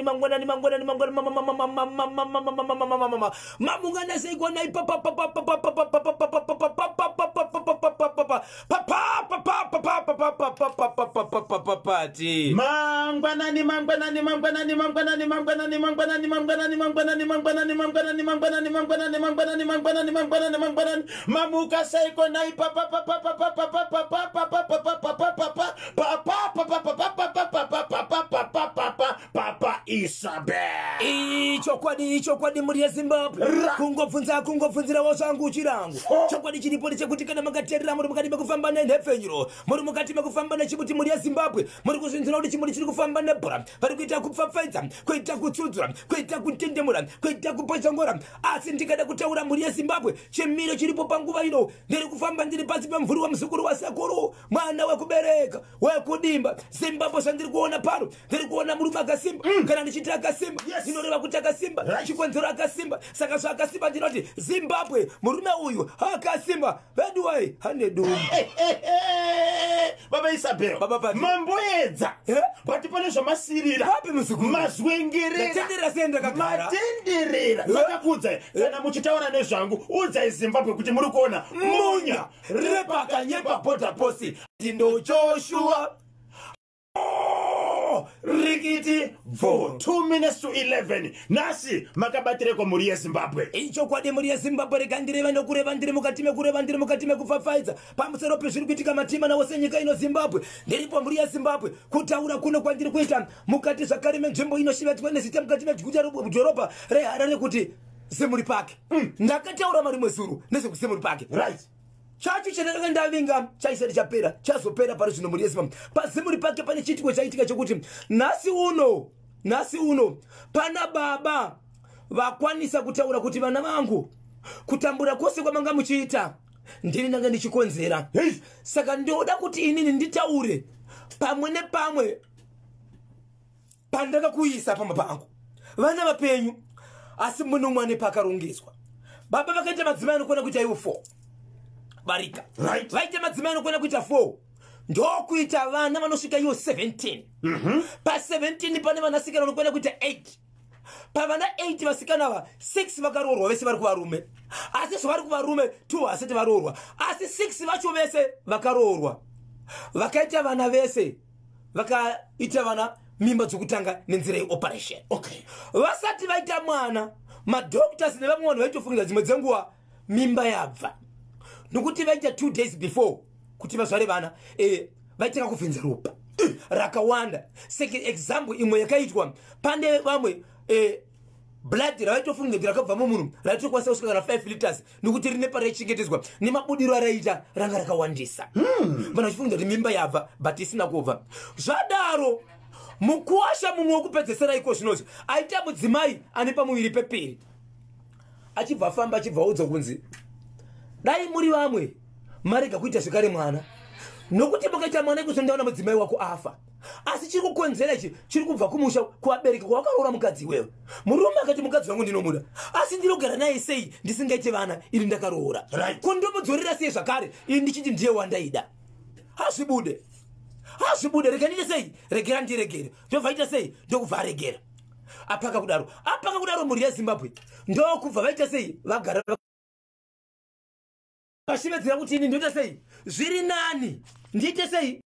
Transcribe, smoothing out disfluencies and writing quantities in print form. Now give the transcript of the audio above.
Mangwanani, mangwanani, mangwanani, mamungana seiko nai pati. Mangwanani, mangwanani, mangwanani, mangwanani, mangwanani, mangwanani, mangwanani, mangwanani, mangwanani, mangwanani, mangwanani, mangwanani, mangwanani, mangwanani, mangwanani, mangwanani, mamuka seiko nai papa Isabel. Ichokwadi, ichokwadi, mhuri yeZimbabwe, kungobvunza kungobvunzirawo zvangu chirango. Chokwadi chiripo ndechekuti kana makateerera, muri mukati mekufamba nenhepfenyuro, muri mukati mekufamba nechimuti. Mhuri yeZimbabwe, muri kuzvinzira kuti chimuti chiri kufamba nebhora, vari kuita kupfapfaidza, kuita kutsudzura, kuita kutendemura, kuita kupochongora. Asi ndikada kutaura, mhuri yeZimbabwe, chimiro chiripo panguva ino, ndiri kufamba ndiri pasi pemvuri wemuzukuru wasekuru, mwana wekubereka wekudimba. Zimbabwe, zvandiri kuona pano, ndiri kuona murume akasimba. Kana ndichiti akasimba, ndinoreva kuti akasimba. Chikonzero akasimba, saka zvaakasimba ndinoti, Zimbabwe, murume uyu akasimba veduwai, hane dumbu. Baba Isabel. Baba Pati. Mamboedza. Eh? But pane zvamasirira. Papi, muzukuru? Mazwengerera. Ndatenderera sei ndakagara? Matenderera. Saka kana muchitaura nezvangu, udzai Zimbabwe kuti muri kuona Munya Repakanyepa Border Post, Tindo Joshua rikiti bvo. 2 minutes to 11. Nhasi makabatireko, mhuri yeZimbabwe? Ichokwadi, mhuri yeZimbabwe, rega ndireva nokureva, ndiri mukati mekureva, ndiri mukati mekupfapfaidza pamusoro pezviri kuitika matima wose nyika ino Zimbabwe. Ndiripo, mhuri yeZimbabwe, kutaura kuno kwandiri kuita mukati zvakare menzvimbo inoshevedzwa nezita mukati meguta redhorobha reHarare kuti Zimuri Park. Ndakataura marimwe zuru nezvekuZimuri Park. Chacho chandakanga ndavinga chaisati chapera, chazopera pari zvino, mhuri yeZimbabwe. PaZimuri Park pane chiitiko chaitika chokuti nhasi uno, nhasi uno pana baba vakwanisa kutaura kuti, "Vana vangu, kutambura kwose kwamanga muchiita ndini ndanga ndichikonzera. Saka ndoda kuti inini nditaure pamwe nepamwe pandakakuisa pamba pangu, vana vapenyu, asi mune umwe ane pakarongedzwa." Baba vakaita madzimai anokwana kuita iwo 4 barika. Vaita madzimai anokwana kuita 4, ndokuita vana vanosvika iwo 17. Pa17 pane vanasikana vanokwana kuita 8. Pavana 8 vasikana ava, 6 vakaroorwa, vese vari kuvarume. Asi zvavari kuvarume, 2 vasati varoorwa, asi 6 vacho vese vakaroorwa, vakaita vana vese, vakaita vana mimba dzokutanga nenzira yeoperation. Vasati vaita mwana, madoctors nevamwe vanhu vaitofungira dzimwe dzenguva mimba yabva, nokuti vaita 2 days before kuti vazvare vana, vaitanga kuvhinza ropa rakawanda. Seke example imwe yakaitwa, pane vamwe blood ravaitofunga kuti rakabva mumunhu raitokwanisa kusvika kana 5 liters, nokuti rine paraichengetedzwa nemabudiro araiita ranga rakawandisa. Vanhu vachifunga kuti mimba yabva, but isina kubva. Zvadaro, mukuwasha mumwe wekupedzesera iko zvinozvi aita mudzimai ane pamuviri pepiri, achibva afamba, achibva audza kunzi, "Dai muri vamwe marega kuita zvekare mwana, nokuti mukaita mwana ikuzondaona mudzimai wako afa. Asi chiri kukonzera ichi chiri kubva kumusha kuvabereki kwawakaroora mukadzi iwewe." Murume akati, "Mukadzi wangu ndinomuda, asi ndinogara naye sei ndisingaite vana iri ndakaroora? Ko ndomudzorera sei zvakare iri ndichiti ndiye wandaida? Hazvibude, hazvibude. Rega ndiite sei? Regera ndiregere." Ndobva ita sei? Ndokubva aregera. Apaka kudaro, apaka kudaro, mhuri yeZimbabwe, ndokubva vaita sei? Vagara vashivedzera kuti, "Ini ndoita sei? Zviri nani ndiite sei?"